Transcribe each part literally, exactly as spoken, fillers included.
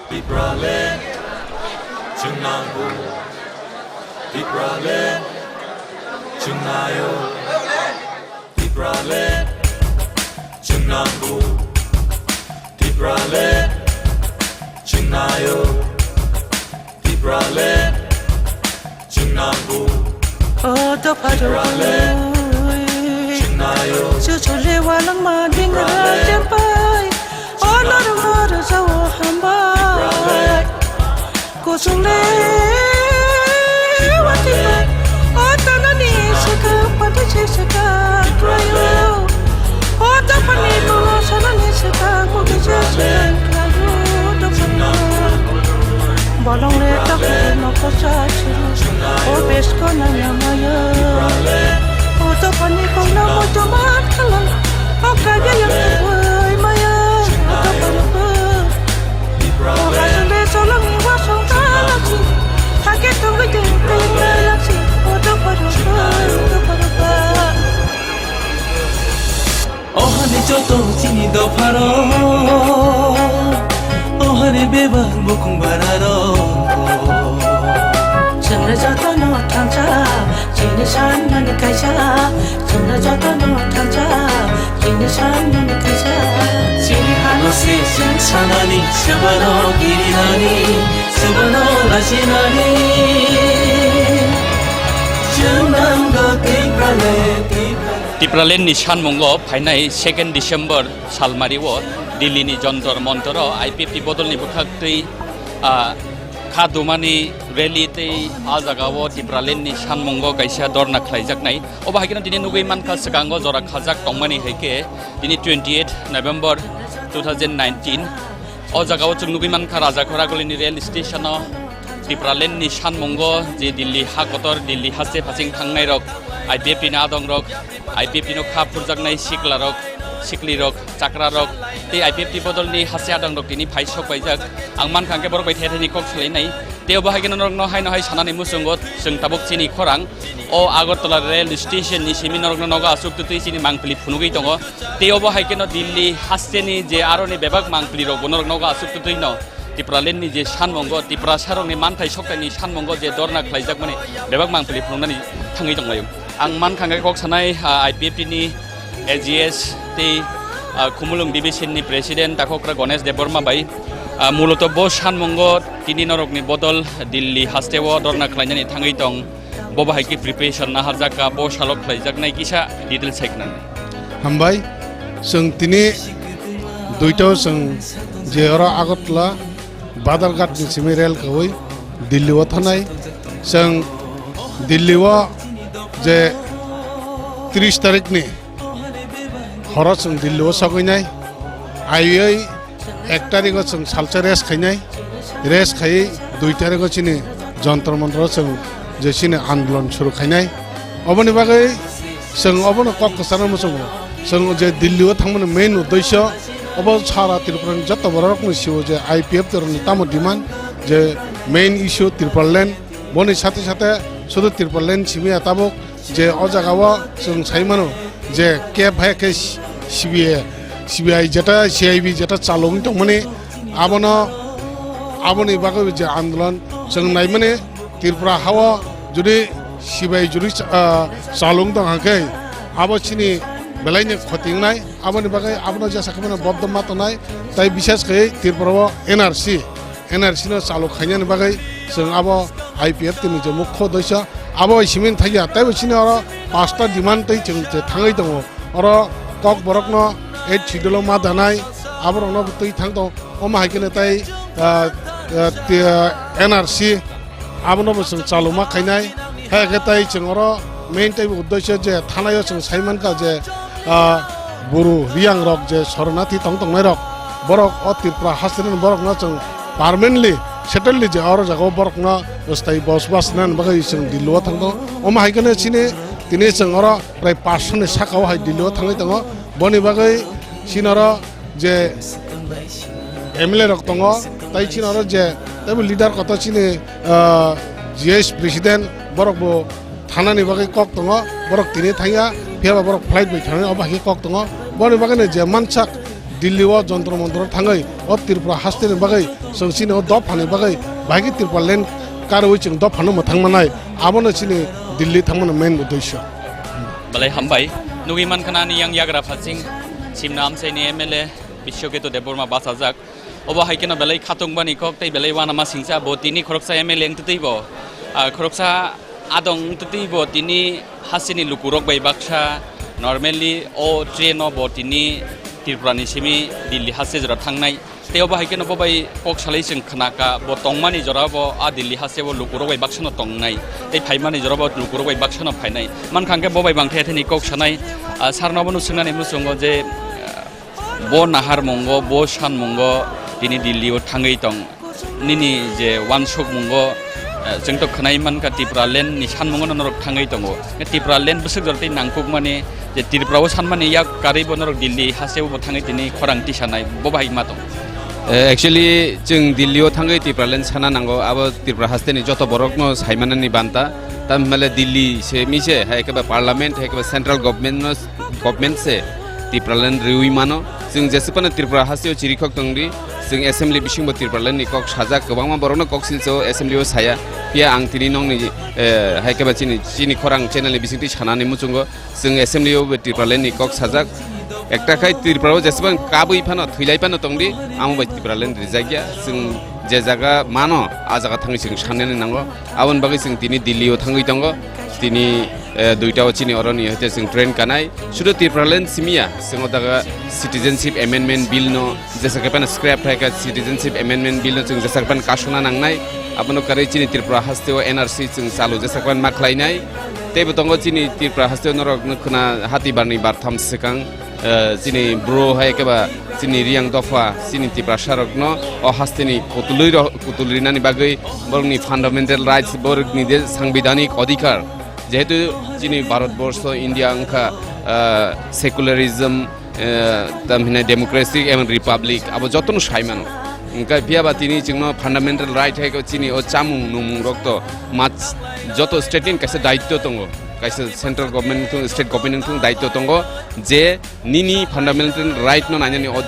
Tipraland, chwng nango. Tipraland, chwng naio. Tipraland, chwng nango. Tipraland, chwng naio. Tipraland, chwng nango. O dopha rok, chwng naio. Chuchule walangma dingra jempai. O norok no rwjao hambai. Kuchung le wati bai. O tanani saka pati se saka krayo. O dopha ni tolo sanani saka mugi se saka krayo. Dopha ni. Bolong le tak no kosa churu. O besko na nyamaya. O dopha ni kong na mo jomat kala. O kaya yang koi maya. O dopha ni koi. O hasung de solong ni wasung talachi. Hake tungui de tengalachi. O dopha ni koi, o dopha ni koi. Ohani joto chini dopharo, ohani bebak bukung bararo. Chwngno jotono thansa, chini sanmani kaisa. Chwngno jotono thansa, chini sanmani kaisa. Chini hano se chwng sanani, swbano kirinani, swbano lachinani. Chwng nango Tipraland, Tipraland. Tipraland ni sanmungo phainai second December salmario Delhi ni Jantar Mantar o I P F T bodol ni bwkhak twi, ah, kha dumani rally tei ah jagao Tipraland ni sanmungo kaisa dorna khlaijaknai. Obo hai kheno tini nugui mankha swkango jora khajak tongmani hai khe tini twenty eight November two thousand nineteen. O jagao chwng nugui mankha Rajakhora Gulini rail station o Tipraland ni sanmungo je Delhi ha kotor, Delhi haste phasing thangnai rok, I P F T ni adong rok, I P F T no kha phurjaknai sikla rok, sikli rok, chakra rok, tei I P F T bodol ni haste adong rok tini phai sok paijak. Ang mankha hwnkhe borok bai thai thai ni kok salainai. Tei obo hai kheno norok no hai no hai sanani muchungo chwng tabuk chini khorang o Agartala rail station ni simi norok no nogo aswk twi chini mangpili phunugui tongo. Tei obo hai kheno Delhi haste ni je aro ni bebak mangpili rok bo norok nogo aswk twi no Tipraland ni je sanmungo, Tiprasa rok ni manthai sokthai ni sanmungo je dorna khlaijak mani bebak mangpili phunuknani thangwi tonglaio. Ang mankha hwnkhe kok sanai, ah, I P F T ni A G S tei, ah, Khumulwng division ni president Takhokra Ganesh Debbarma bai, ah, muloto bo sanmungo tini norokni bodol Delhi hasteo dorna khlainani thangwi tong. Bo bahai khe preparation naharjak ka, bo salok khlaijaknai kisa detail sai khna. Hambai, chwng tini duitao chwng je oro Agartala Badharghat ni simi rel kawi Delhi o thanai. Chwng Delhi o je tris tarik ni horo chwng Delhi o sogwi nai. Aiwi ek tarikgo chwng salsa rest khainai, rest khaiwi dui tarikgo chini Jantar Mantar o chwng je chini andolon suru khainai. Oboni bagwi chwng obono kok kwcharo muchungo. Chwng je Delhi o thangmani main uddesyo obo sara Tripura ni joto borok rokno sio je I P F T rokni tamo demand je main issue Tipraland, boni sathe sathe sudu Tipraland simi ya tabuk je o jaga o chwng sai mano je kep hai khe C B I, C B I jeta, C I B jeta chalok wng tongmani, abono, aboni bagwi je andolon chwng naimani Tripura hao jodi C B I jodi cha-, ah, chalok wng tong hwnkhe abo chini belaini khoti wngnai, aboni bagwi abono jesa khe mano bodom ma tongnai, tai bishes khe Tripura o N R C, N R C no chalok khainani bagwi chwng abo I P F T ni je mukho doisa abo bai simi thaiya, teibo chini oro pasta demand tei chwng je thangwi tongo, oro kok borokno eight schedule o ma danai, aborokno bo twi thang tong, omo hai kheno tei, ah, ah, ti-, ah, N R C abono bo chwng chaluma khainai, hai khe tei chwng oro main tei uddesyo je thanai o chwng sai mankha je, ah, buru riyang rok je sornathi tong tongnai rok, borok o Tripura hasteni borok no chwng permanently settle je oro jaga o borok no sthayi bosbas nani bagwi chwng Delhi o thang tongo. Omo hai kheno chini tini chwng oro prai paanch sho ni saka o hai Delhi o thangwi tongo. Boni bagwi chini oro je M L A rok tongo, tai chini oro je teibo leader kotor chini, ah, G S president borok bo thanani bagwi kok tongo, borok tini thangya, phiya ba borok flight bai thangwi obo hai khe kok tongo. Boni bagwino je mansak Delhi o Jantar Mantar o thangwi o Tripura haste ni bagwi chwng chini o dopha ni bagwi bahai khe Tripura land karwi chwng dopha no mwthang manai, abono chini Delhi thangmani main uddesho. Belai hambai. Nugwi mankha ani yang yagra phasing Simna Amchaini M L A Biswaketu Debbarma bachajak. Obo hai kheno belai khatungmani kok tei belai uanama singcha bo tini khoroksa M L A wngtwi bo, ah, khoroksa adong wngtwi bo tini hasteni lukurok bai baksa normally o train o bo tini Tripura ni simi Delhi haste jora thangnai. Tei obo hai kheno bo bai kok salai chwng khnakha bo tongmani jora bo a Delhi haste bo lukurok bai baksano tongnai. Tei phaimani jora bo lukurok bai baksano phainai. Mankha hwnkhe bo bai bangthe thani kok sanai, ah, sarno bono swngnani muchungo je, ah, Bo naharmungo, bo sanmungo tini Delhi o thangwi tong. Nini je uansukmungo, eh, chwng to khwnai mankha Tripura land ni sanmungo no norok thangwi tongo. Tripura land bwswk jora tei nangkukmani je Tripura o sanmani yak karwi bo norok Delhi haste o bo thangwi tini khorang tisanai bo bahai ma tong. Eh, actually, chwng Delhi o thangwi Tripura land sana nango, abo Tripura haste ni joto borok no saimanani banta. Tamhinmale Delhi se mi se, hai khe ba parliament, hai khe ba central government no government se Tipraland riui mano. Chwng jesukphano Tripura hasteo chirikhok tongdi, chwng assembly bisingo Tipraland ni kok sajak, kwbangma borokno kok silsao assembly o saya. Phiya ang tini nokni, eh, hai khe ba chini, chini khorang channel ni bisingtwi sanani muchungo, chwng assembly o Tipraland ni kok sajak. Ekta khai Tripura o jesukphang kabui phano, thwilai phano tongdi, amo bai Tipraland rijakya. Chwng je jaga mano, a jaga thangwi chwng sanani nango. Aboni bagwi chwng tini Delhi o thangwi tongo. Tini, eh, duita o chini oroni hoite chwng train kanai. Sudu Tipraland simiya, chwng o daga Citizenship Amendment Bill no jesa khe phano scrap khai kha, Citizenship Amendment Bill no chwng jesa khe phano kasuna nangnai. Abono karwi chini Tripura haste o N R C chwng chalu jesa khe phano ma khlainai. Teibo tongo chini Tripura haste o norok no khna hati barni bartham swkang. Eh, chini bro hai khe ba chini Riyang dopha, chini Tiprasa rokno o hasteni kutulwi ro-, kutul rinani bagwi borokni fundamental rights, borokni je sangbidhanik odhikar, jehetu chini Bharat borsho, India wngkha, eh, secularism, eh, tamhinai democracy ebong republic, abo jotono saimano. Wngkha phiya ba tini chwngno fundamental right hai khe chini o chamung numung rok to mach-, joto state ni kaisa daityo tongo, kaisa central government wngthung, state government wngthung daityo tongo je nini fundamental right no nainani o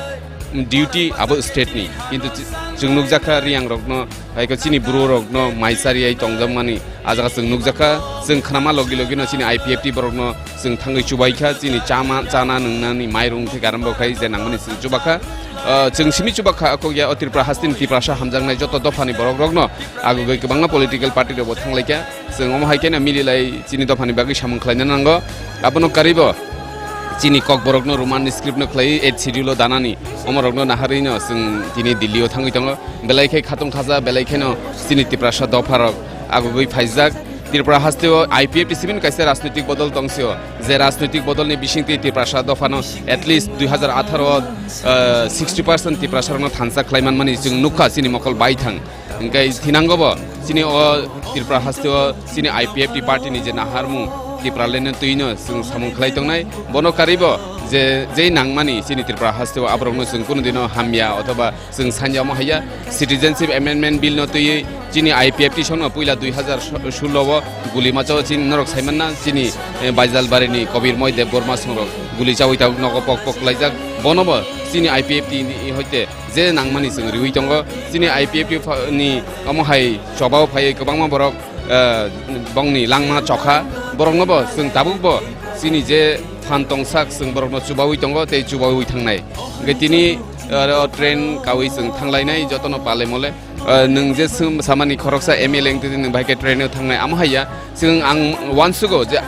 duty abo state ni. Kintu chi-, chwng nukjakha Riyang rokno, hai khe chini bru rokno mai chariai tongjakmani. A jaga chwng nukjakha, chwng khnama logi logi no chini I P F T borokno chwng thangwi chubaikha, chini chama, chana nwngnani mairung theke arombo khai je nangmani chwng chubakha. Ah, chwng simi chubakha, kok ya o Tripura hasteni Tiprasa hamjaknai joto dophani borok rokno agugwi kwbangma political party rokbo thanglaikha. Chwng omo hai kheno mililai chini dophani bagwi samung khlaina nango. Abono karwibo chini kokborokno Roman script no khlaiwi eighth schedule o danani omorokno naharwino chwng tini Delhi o thangwi tongo. Belai khe khatung khaja, belai kheno chini Tiprasa dopharok agugwi phaijak. Tripura hasteo I P F T simi kaisa rajnoitik bodol tongsio. Je rajnoitik bodolni bisingtwi Tiprasa dophano at least dui hazar atharo o, eh, sixty percent Tiprasarokno thansa khlai manmani chwng nukha chini mokol baithang. Hingkhe thinango bo chini o Tripura hasteo chini I P F T party ni je naharmung Tipraland no twino chwng samung khlai tongnai, bono karwibo je, je nangmani chini Tripura hasteo aborokno chwng kunu dino hamya othoba chwng sanya omo haiya. Citizenship Amendment Bill no twiwi chini I P F T songno puila dui hazar solo o guli macho chini norok saimanna chini, eh, Baijalbari ni Kobir Moi Debbarma songrok guli chawi tabuk nogo pok pok laijak, bono bo chini I P F T ni hoite je nangmani chwng riwi tongo. Chini I P F T pha-, ni omo hai chobao phaiwi kwbangma borok, eh, bongni langma chokha. Borokno bo chwng tabuk bo chini je phan tongsak chwng borokno chubawi tongo tei chubawi thangnai. Hingkhe tini, eh, oro train kawi chwng thanglainai jotono pale mole. Eh, nwng je swng samani khoroksa M L A wngtwi nwng bai khe train o thangnai amo haiya. Chwng ang uansugo je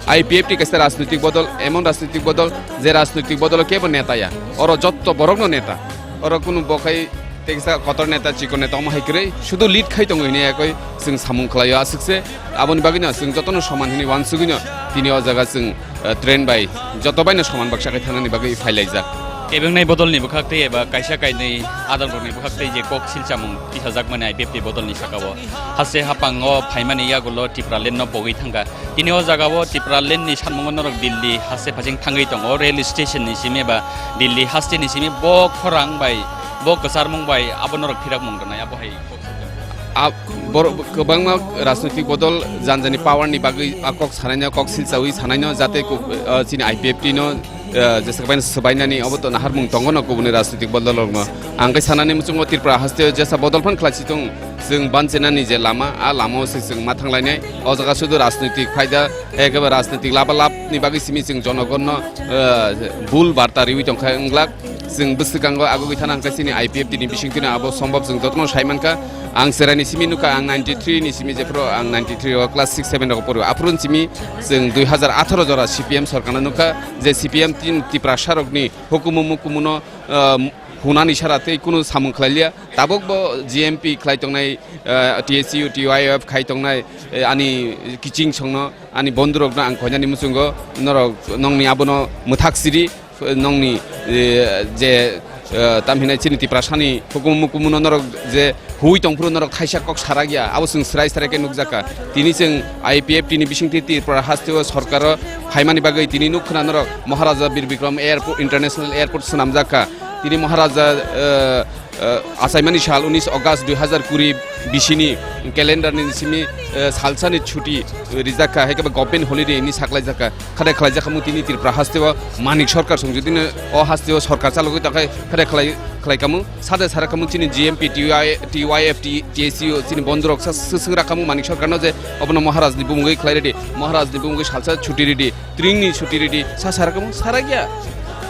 I P F T kaisa rajnoitik bodol, emon rajnoitik bodol, je rajnoitik bodolo kebo neta ya. Oro jotto borokno neta. Oro kunu bo khai teksa kotor neta, chikon neta omo hai kwrwi, sudu lead khai tongo hini yakoi chwng samung khlaio aswkse. Aboni bagwino chwng jotono soman hini uansugwino tini o jaga chwng, eh, train bai joto baino soman baksa khai thangnani bagwi phailaijak. Kebengnaini bodolni bwkhaktwi eba kaisa kainwi adamrokni bwkhaktwi je kok silchamung tisajakmani I P F T bodolni sakao haste hapango phaimani yagulo Tipralandno pogwi thangkha. Tini o jagao Tipralandni sanmungo norok Delhi haste phasing thangwi tongo, rail station ni simi eba Delhi haste ni simi bo khorang bai, bo kwcharmung bai abo norok phirakmung rwnai, abo hai kok sajakmani. A, bor-, kwbangma rajnoitik bodol janjani power ni bagwi a kok sanaino, kok silchawi sanaino, jate ku-, ah, chini I P F T no eh, jesa bai swbainani obo to naharmung tongo no kubuni rajnitik bodolrokno. Ang khe sanani muchungo Tripura hasteo jesa bodol phan khlai si tung, chwng banchenani je lama, a lamao se chwng ma thanglainai. O jaga sudu rajnitik phaida, ekeba rajnitik laba labni bagwi simi chwng jonogonno, eh, bul barta riwi tongkha wnglak. Chwng bwswkango agugwi thana hwnkhe chini I P F T ni bisingtwino abo sombab chwng jotono sai mankha. Ang cheraini simi nukha, ang ninety three ni simi jephuru ang ninety three o class six seven rogo poro. Aphuru simi chwng dui hazar atharo jora C P M sorkarno nukha, je C P M tin Tiprasarokni hukumu mukumuno, ah, hunani sara tei kunu samung khlailia. Tabukbo G M P khlai tongnai, ah, T S U, T Y F khai tongnai, eh, ani kiching songno, ani bondurokno ang koinani muchungo norok nongni abono mwthak siri. Nongni, eh, je, eh, tam hinai chini Tiprasani hukumu mukumuno norok je hui tongphuru norok thaisa kok sarak ya, abo chwng srai srai khe nukjakha. Tini chwng I P F T ni bisingtwi Tripura hasteo sorkaro phaimani bagwi tini nuk khna norok Maharaja Bir Bikram Airport, International Airport swnamjakha. Tini Maharaja, eh, eh, achaimani sal unis August dui hazar kuri bisini calendar ni simi, eh, salsani chuti rijak kha, hai khe ba government holiday ni saklai jak kha. Khade khlai jak kha mung tini Tripura haste o Manik Sarkar song jodi no o haste o sarkar chalogwi ta khai khade khlai, khlai kamung sade sara kamung chini G M P, T Y, T Y F, T, T S U chini bondorok sa swswk ra kamung Manik Sarkar no je obono Maharaj ni bumungwi khlai redi, Maharaj ni bumungwi salsa chuti redi. Tringni chuti ridi, sa sarakamo sarakya.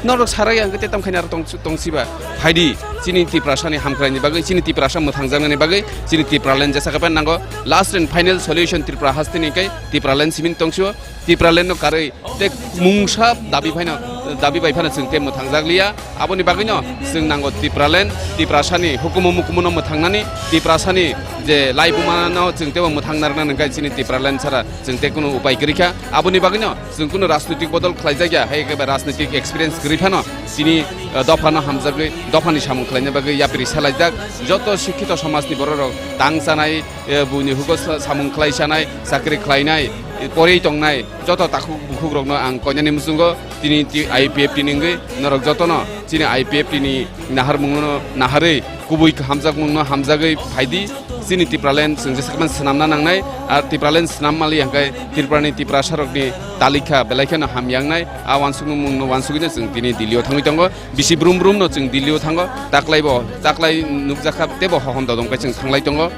Norok sarakya hwnkhe te tamo khaina aro tong, tongsiba. Phaidi, chini Tiprasani hamkraini bagwi, chini Tiprasa mwthangjaknani bagwi, chini Tipraland jesa khe nango. Last and final solution Tripura hasteni khe Tipraland simin tongsio. Tipraland no karwi te mungsa dabi phaino, dabi bai phano chwng te mwthangjak liya. Aboni bagwino chwng nango Tipraland, Tiprasani hukumu mukumuno mwthangnani, Tiprasani je laibumano chwng tebo mwthangna rwnani hwnkhe chini Tipraland sara chwng te kunu upai kwrwi kha. Aboni bagwino chwng kunu rajnitik bodol khlaijakya, hai khe ba rajnitik experience kwrwi phano chini, eh, dophano hamjagwi, dophani samung khlaina bagwi yapri salaijak. Joto sikhito somajni bororok tang chanai, eh, buini hugo sa-, samung khlai chanai, chakri khlainai, eh, porwi tongnai, joto takhuk bukhukrokno ang koinani muchungo tini ti-, I P F T ni wngwi norok jotono chini I P F T ni naharmungno naharwi kubui hamjakmungno hamjagwi phaidi. Chini Tipraland chwng jesakma swnamna nangnai, ar Tipraland swnam mali hwnkhe Tripurani Tiprasarokni talikha belai kheno hamya wngnai. A uansukmungno uansugwino chwng tini Delhi o thangwi tongo. Bisi brum brum no chwng Delhi o thango, taklai bo, taklai nukjakha tebo hohon dodong khe chwng thanglai tongo.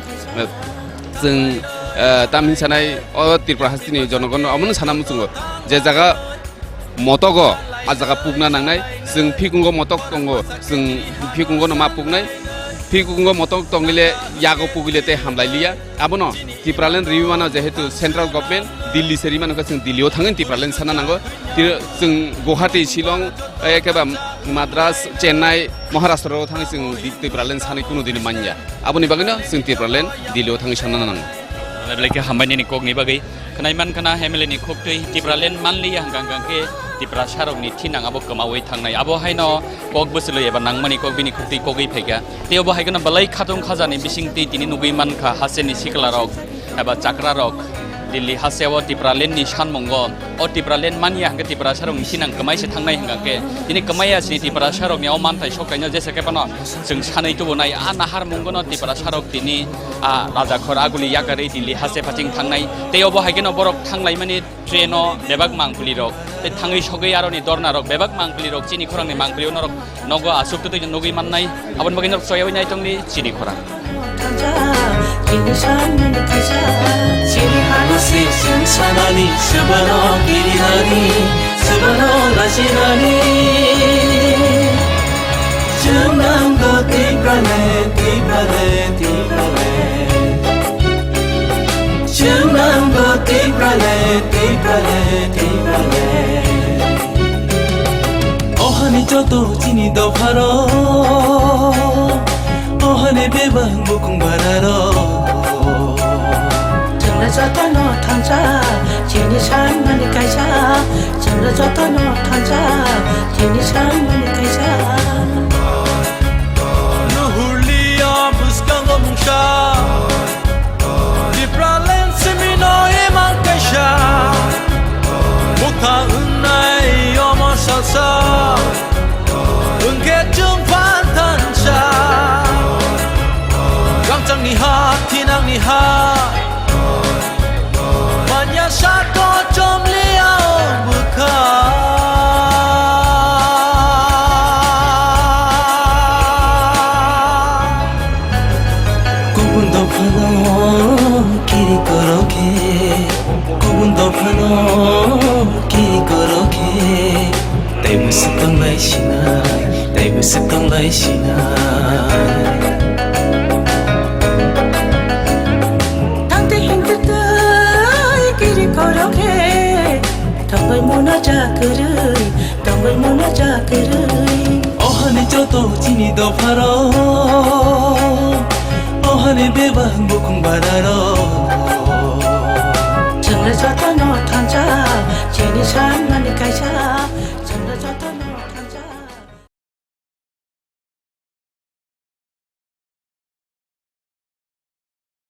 Chwng, eh, tamni sanai o Tripura hasteni jonogon no omono sana muchungo, je jaga motogo, a jaga pukna nangnai, chwng phikungo motok tongo, chwng phikungo no ma puknai, phikungo motok tongile yago pugile tei hamlai liya. Abono Tipraland riwi mano, jehetu central government Delhi se rimano khe chwng Delhi o thangwi Tipraland sana nango. Tei chwng Guwahati, Shillong, eh, ekeba Madras, Chennai, Maharashtra o thangwi chwng di-, Tipraland sanwi kunu dini manya. Aboni bagwino chwng Tipraland Delhi o thangwi sana nango. Belai khe hambai nini kokni bagwi. Khwnai man khna M L A ni khoktwi Tipraland manliya hwnkha hwnkha khe Tiprasarokni thinang abo kwmawi thangnai. Abo haino kok bwchwlwi eba nangmani kok bini khoktwi kogwi phaikha. Tei obo hai kheno belai khatung khajani bisingtwi tini nugwi mankha hasteni siklarok eba chakrarok Delhi hasteo Tipraland ni sanmungo. O Tipraland manya hwnkhe Tiprasarokni sinang kwmai se thangnai hwnkha khe tini kwmai ya sini Tiprasarokni o manthai sok kaino jesa khe phano chwng sanwi tubunai a naharmungono Tiprasarok tini a rajakhor aguli yakarwi Delhi haste phating thangnai. Tei obo hai kheno borok thanglaimani train o bebak mangpili rok, tei thangwi sogwi aroni dorna rok bebak mangpili rok chini khorang ni mangpili o norok nogo aswk twi nugwi mannai. Aboni bagwi norok choyawi naitongdi chini khorang. Chini sanani kaisa, chini hano se chwng sanani, swbano kirinani, swbano lajinani. Chwng nanggo Tipraland, Tipraland, Tipraland. Chwng nanggo Tipraland, Tipraland, Tipraland. Ohani joto chini dopharo, ohani bebak bukung bararo. Chwngno jotono thansa, chini sanmani kaisa. Chwngno jotono thansa, chini sanmani kaisa. Nuhurlia bwskango mungsa. Tipraland simi no imang kaisa. Mukha wngnai omo salsa. Wngkhe chwng phan thansa. Gangchangni ha, thinangni ha. Manya sako chomliya o bwkha. Phano kiri korokhe, kubun dophano kiri korokhe, tei bwswk tonglai sinai, tei bwswk tonglai sinai. Tangte hingte tei kiri korokhe, tangbai mona chakwrwi, tangbai mona chakwrwi. Ohani joto chini dopharo, ohani bebak bukung bararo,